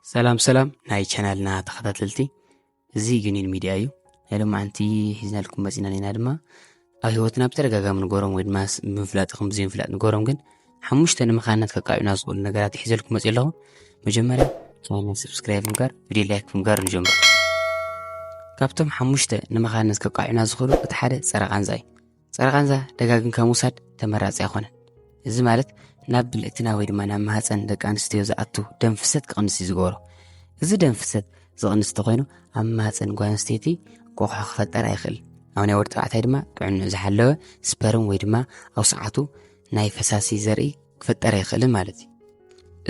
ሰላም ሰላም ናይ ቻናልና ተኸታተልቲ፣ እዚ ዩኒን ሚድያ እዩ። ናይ ሎማዓንቲ ሒዝናልኩም መፂና ኢና ድማ ኣብ ህይወትና ብተደጋጋሚ ንገሮም ወይ ድማ ስ- ብምፍላጥ ይኹን ብዘይምፍላጥ ንገሮም ግን ሓሙሽተ ንመኻንነት ከቃዩና ዝኽእሉ ነገራት ሒዘልኩም መፂ ኣለኹ። መጀመርያ ቻናልና ሰብስክራይብ ምግባር፣ ቪድዮ ላይክ ምግባር ንጀምር። ካብቶም ሓሙሽተ ንመኻንነት ከቃዩና ዝኽእሉ እቲ ሓደ ፀረ ቃንዛ እዩ። ፀረ ቃንዛ ደጋግምካ ምውሳድ ተመራፂ ኣይኮነን። እዚ ማለት ናብ ብልዕትና ወይ ድማ ናብ ማህፀን ደቂ ኣንስትዮ ዝኣቱ ደም ፍሰት ክቕንስ እዩ ዝገብሮ። እዚ ደም ፍሰት ዝቕንስ እንተኮይኑ ኣብ ማህፀን ጓል ኣንስተይቲ እንቋቑሖ ክፈጠር ኣይኽእል። ኣብ ናይ ወዲ ተባዕታይ ድማ ጥዕንኡ ዝሓለወ ስፐርም ወይ ድማ ኣብ ሰዓቱ ናይ ፈሳሲ ዘርኢ ክፈጠር ኣይኽእልን ማለት እዩ።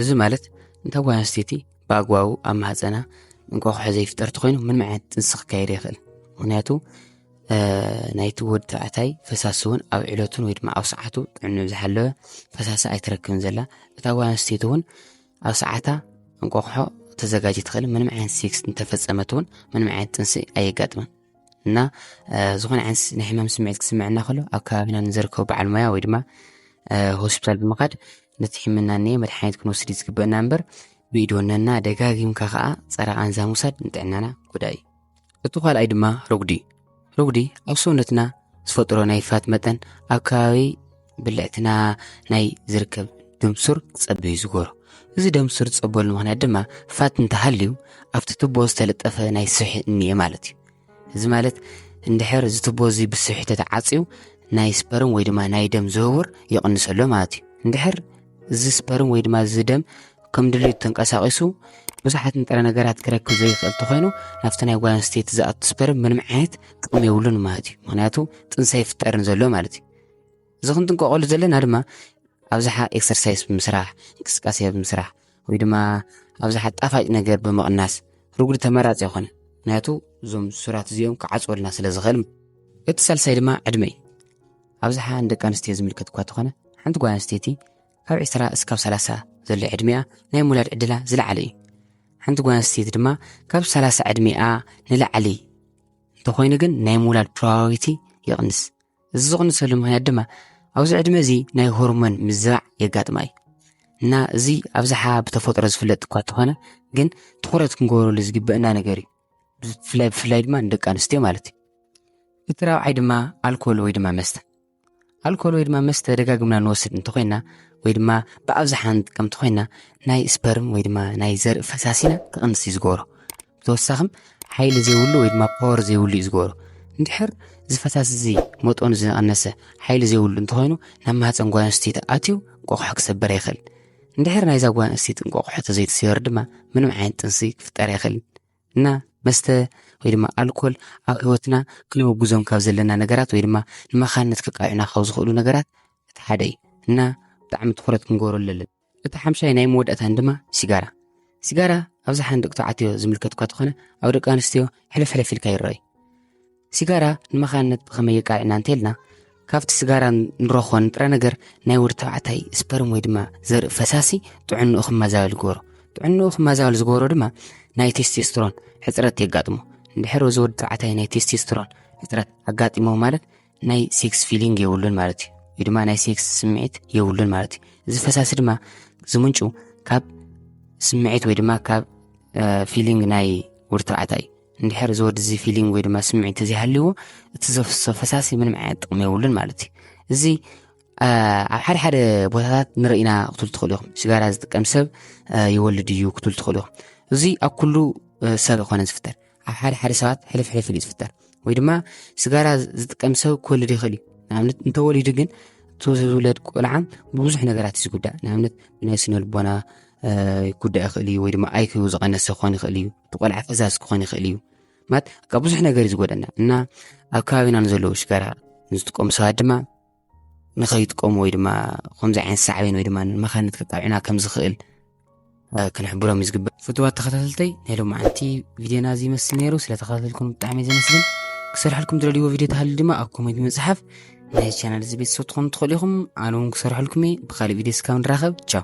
እዚ ማለት እንታ ጓል ኣንስተይቲ ብኣግባቡ ኣብ ማህፀና እንቋቑሖ ዘይፍጠር እንተኮይኑ ምንም ዓይነት ጥንሲ ክካየድ ኣይኽእል። ምክንያቱ ናይቲ ወዲ ተባዕታይ ፈሳሲ እውን ኣብ ዕለቱን ወይ ድማ ኣብ ሰዓቱ ጥዕንኡ ዝሓለወ ፈሳሲ ኣይትረክብን ዘላ። እታ ጓል ኣንስተይቲ እውን ኣብ ሰዓታ እንቋቑሖ ተዘጋጅ ትኽእል። ምንም ዓይነት ሴክስ እንተፈጸመት እውን ምንም ዓይነት ጥንሲ ኣየጋጥምን። እና ዝኾነ ዓይነት ናይ ሕማም ስምዒት ክስምዐና ከሎ ኣብ ከባቢና ንዘርከቡ በዓል ሞያ ወይ ድማ ሆስፒታል ብምኻድ ነቲ ሕምና እኒአ መድሓኒት ክንወስድ እዩ ዝግበእና እምበር ብኢድ ወነና ደጋጊምካ ከዓ ፀረ ቃንዛ ምውሳድ ንጥዕናና ጎዳኢ እዩ። እቲ ካልኣይ ድማ ርጉዲ እዩ። ርጉዲ ኣብ ሰውነትና ዝፈጥሮ ናይ ፋት መጠን ኣብ ከባቢ ብልዕትና ናይ ዝርከብ ደምሱር ክፀብብ እዩ ዝገብሮ። እዚ ደምሱር ዝፀበሉ ምክንያት ድማ ፋት እንተሃልዩ ኣብቲ ትቦ ዝተለጠፈ ናይ ስብሒ እኒኤ ማለት እዩ። እዚ ማለት እንድሕር እዚ ትቦ እዚ ብስብሒ ተተዓፅዩ ናይ ስፐርም ወይ ድማ ናይ ደም ዝውውር ይቕንሰሎ ማለት እዩ። እንድሕር እዚ ስፐርም ወይ ድማ እዚ ደም ከም ድልዩ ተንቀሳቒሱ ብዙሓት ንጥረ ነገራት ክረክብ ዘይኽእል እንተኾይኑ ናብቲ ናይ ጓል ኣንስተይቲ ዝኣቱ ስፐርም ምንም ዓይነት ጥቕሚ የብሉን ማለት እዩ። ምክንያቱ ጥንሲ ኣይፍጠርን ዘሎ ማለት እዩ። እዚ ክንጥንቀቐሉ ዘለና ድማ ኣብዝሓ ኤክሰርሳይስ ብምስራሕ፣ እንቅስቃሴ ብምስራሕ ወይ ድማ ኣብዝሓ ጣፋጭ ነገር ብምቕናስ ርጉዲ ተመራፂ ይኾነ። ምክንያቱ እዞም ሱራት እዚኦም ክዓፅወልና ስለ ዝኽእል። እቲ ሳልሳይ ድማ ዕድመ እዩ። ኣብዝሓ ንደቂ ኣንስትዮ ዝምልከት እኳ ተኾነ ሓንቲ ጓል ኣንስተይቲ ካብ ዕስራ እስካብ ሰላሳ ዘሎ ዕድሚኣ ናይ ምውላድ ዕድላ ዝለዓለ እዩ። ሓንቲ ጓል ኣንስተይቲ ድማ ካብ ሰላሳ ዕድሚኣ ንላዕሊ እንተኾይኑ ግን ናይ ምውላድ ፕሮባቢሊቲ ይቕንስ። እዚ ዝቕንሰሉ ምክንያት ድማ ኣብዚ ዕድመ እዚ ናይ ሆርሞን ምዝባዕ የጋጥማ እዩ። እና እዚ ኣብዝሓ ብተፈጥሮ ዝፍለጥ እኳ እንተኾነ ግን ትኹረት ክንገብረሉ ዝግበአና ነገር እዩ። ብፍላይ ብፍላይ ድማ ንደቂ ኣንስትዮ ማለት እዩ። እቲ ራብዓይ ድማ ኣልኮል ወይ ድማ መስተ። ኣልኮል ወይ ድማ መስተ ደጋግምና ንወስድ እንተኮይና ወይ ድማ ብኣብዝሓ ንጥቀም እንተኮይና ናይ ስፐርም ወይ ድማ ናይ ዘርኢ ፈሳሲና ክቕንስ እዩ ዝገብሮ። ብተወሳኺም ሓይሊ ዘይብሉ ወይ ድማ ፓወር ዘይብሉ እዩ ዝገብሮ። እንድሕር እዚ ፈሳሲ እዚ መጠኑ ዝቐነሰ ሓይሊ ዘይብሉ እንተኮይኑ ናብ ማህፀን ጓል ኣንስተይቲ ኣትዩ እንቋቑሖ ክሰበር ይኽእል። እንድሕር ናይዛ ጓል ኣንስተይቲ እንቋቑሖ ተዘይተሰይሩ ድማ ምንም ዓይነት ጥንሲ ክፍጠር ኣይኽእልን። እና መስተ ወይ ድማ ኣልኮል ኣብ ህይወትና ክነወግዞም ካብ ዘለና ነገራት ወይ ድማ ንመኻንነት ከቃዩዕና ካብ ዝኽእሉ ነገራት እቲ ሓደ እዩ። እና ብጣዕሚ ትኹረት ክንገብረሉ ኣለና። እቲ ሓምሻይ ናይ መወዳእታን ድማ ሲጋራ። ሲጋራ ኣብዝሓ ንደቂ ተባዕትዮ ዝምልከት እኳ ተኾነ ኣብ ደቂ ኣንስትዮ ሕልፍ ሕልፍ ኢልካ ይረኣዩ። ሲጋራ ንመኻንነት ብኸመይ የቃልዕና እንተልና ካብቲ ስጋራ ንረኽቦ ንጥረ ነገር ናይ ወዲ ተባዕታይ ስፐርም ወይ ድማ ዘርኢ ፈሳሲ ጥዕንኡ ክመዛበል ይገብሮ። ጥዕንኡ ክመዛበል ዝገብሮ ድማ ናይ ቴስቴስትሮን ሕፅረት የጋጥሞ። እንድሕር እዚ ወዲ ተባዕታይ ናይ ቴስቴስትሮን ሕፅረት ኣጋጢሞ ማለት ናይ ሴክስ ፊሊንግ የብሉን ማለት እዩ፣ ወይ ድማ ናይ ሴክስ ስምዒት የብሉን ማለት እዩ። እዚ ፈሳሲ ድማ ዝምንጩ ካብ ስምዒት ወይ ድማ ካብ ፊሊንግ ናይ ወዲ ተባዕታይ። እንድሕር እዚ ወዲ እዚ ፊሊንግ ወይ ድማ ስምዒት ተዘይሃልዎ እቲ ዘፍሶ ፈሳሲ ምንም ዓይነት ጥቕሚ የብሉን ማለት እዩ። እዚ ኣብ ሓደ ሓደ ቦታታት ንርኢና ክትብሉ ትኽእሉ ኢኹም። ሽጋራ ዝጥቀም ሰብ ይወልድ እዩ ክትብሉ ትኽእሉ ኢኹም። እዚ ኣብ ኩሉ ሰብ ኣይኮነን ዝፍጠር። ኣብ ሓደ ሓደ ሰባት ሕልፍ ሕልፍ ኢሉ እዩ ዝፍጠር። ወይ ድማ ስጋራ ዝጥቀም ሰብ ክወልድ ይኽእል እዩ። ንኣብነት እንተወሊዱ ግን እቲ ዝውለድ ቆልዓ ብብዙሕ ነገራት እዩ ዝጉዳእ። ንኣብነት ብናይ ስነ ልቦና ክጉዳእ ይኽእል እዩ፣ ወይ ድማ ኣይኪዩ ዝቐነሰ ክኾን ይኽእል እዩ፣ እቲ ቆልዓ ፈዛዝ ክኾን ይኽእል እዩ። ማለት ካብ ብዙሕ ነገር እዩ ዝጎደና እና ኣብ ከባቢና ንዘለዉ ሽጋራ ንዝጥቀሙ ሰባት ድማ ንኸይጥቀሙ ወይ ድማ ከምዚ ዓይነት ሳዕቤን ወይ ድማ ንመኻንነት ከቃብዕና ከም ዝኽእል ክንሕብሮም እዩ ዝግበር። ፍቱዋት ተኸታተልተይ ናይ ሎማዓንቲ ቪድዮና እዚ ይመስል ነይሩ። ስለተኸታተልኩም ብጣዕሚ እየ ዘመስግን። ክሰርሐልኩም ዝደልይዎ ቪድዮ ተሃልዩ ድማ ኣብ ኮሜንት ብምፅሓፍ ናይ ቻናል እዚ ቤተሰብ ትኾኑ ትኽእሉ ኢኹም። ኣነ እውን ክሰርሐልኩም እየ። ብካሊእ ቪድዮ እስካብ ንራኸብ ቻው።